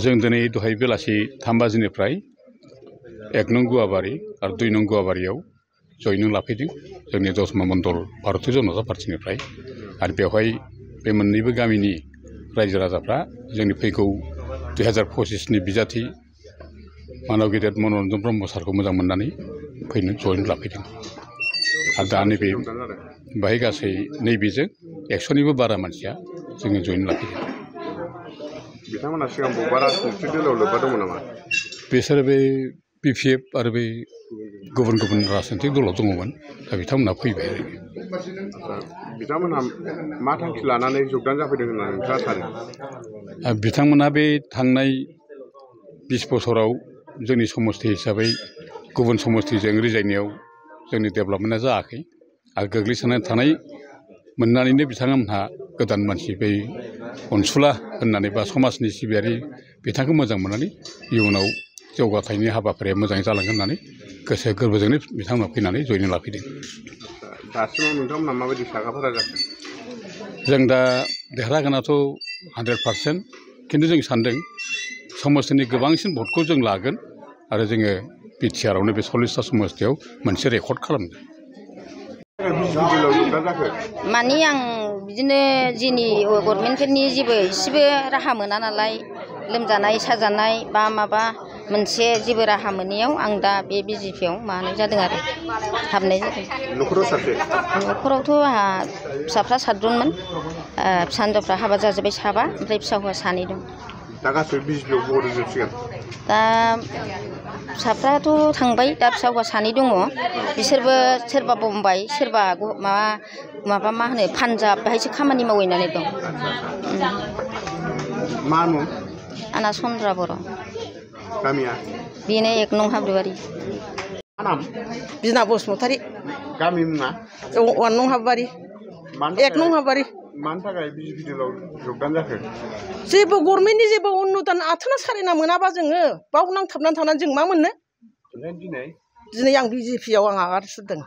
जों दिनै दहाय बेलासि 3 बाजिनिफ्राय 1 नं गुवाबारि आरो 2 नं गुवाबारियाव जयनिं लाफैदों जोंनि दतमा मण्डल भारतीय जनता पार्टीनिफ्राय आरो बेवहाय बे मोननैबो गामिनि रायजो राजाफ्रा जोंनि फैगौ 2025 नि बिजाथि मानव गेदेर मनरन्जन ब्रह्म सारखौ मोजां मोननानै फैनो जयनिं लाफैदों आरो दा नैबे बाहाय गासै नैबेजों 100 निबो बारा मानसिया जोङो जयनिं लाफैदों। बिथांमोना सिगां बबेबा राजनीतिक दलाव लोब्बा दंमोन नामा? बिसोर बे PPF आरो बे गुबुन गुबुन राजनीतिक दलाव दङमोन दा बिथांमोना फैबाय आरो बिथांमोनहा मा थांखि लानानै जगदान जाफैदों होननानै नोंथाङा सानो? बिथांमोना बे थांनाय 20 बोसोराव जोंनि समस्ति हिसाबै गुबुन समस्तिजों रिजायनायाव जोंनि डेभेलपमेन्टआ जायाखै आरो गोग्लैसोनानै थानाय मोननानैनो बिथांमोनहा गोदान मानसि बै अनसुला होननानै बा समाजनि सिबियारि बिथांखौ मोजां मोननानै इयुनाव जौगाथायनि हाबाफारिया मोजाङै जालांगोन होननानै गोसो गोरबोजोंनो बिथांमोना फैनानै जयनिं लाफैदों। दासिमाव नोंथांमोनहा माबायदि साखाफारा जाखो? जों दा देरहागोनाथ' 100% खिन्थु जों सानदों समस्तिनि गोबांसिन भटखौ जों लागोन आरो जोङो बिटिआरआवनो बे 40टा समस्तियाव मोनसे रेकर्ड खालामगोन। माने आं बिदिनो जोंनि गभर्नमेन्टफोरनि जेबो एसेबो राहा मोना नालाय लोमजानाय साजानाय बा माबा मोनसे जेबो राहा मोनैयाव आं दा बे BJPआव माबानाय जादों आरो हाबनाय जादों। न'खराव साबसे? न'खरावथ' आंहा फिसाफ्रा 7 जनमोन फिसा हिन्जावफ्रा हाबा जाजोब्बाय 7 ओमफ्राय फिसा हौवा 2 दं। दा गासैबो BJPआव भट होजोबसिगोन? दा फिसाफ्राथ' थांबाय दा फिसा हौवा 2 दङ बिसोरबो सोरबा बम्बाइ सोरबा माबा मा होनो पान्जाब बेहायसो खामानि मावहैनानै दं। मा मुं? आंना चन्द्रा बर'। गामिया? बेनो 1 नं हाब्रुबारि। मा नाम? बिना बसुमतारी। गामि मुङा? 1 नं हाब्रुबारि। 1 नं हाब्रुबारि। मानि थाखाय BJP दलाव जगदान जाखो? जेबो गभर्नमेन्टनि जेबो अनुदान आथोना सारेना मोनाबा जोङो बाव नांथाबनानै थानानै जों मा मोननो? दिनै आं BJPआव आं आगान सुरदों।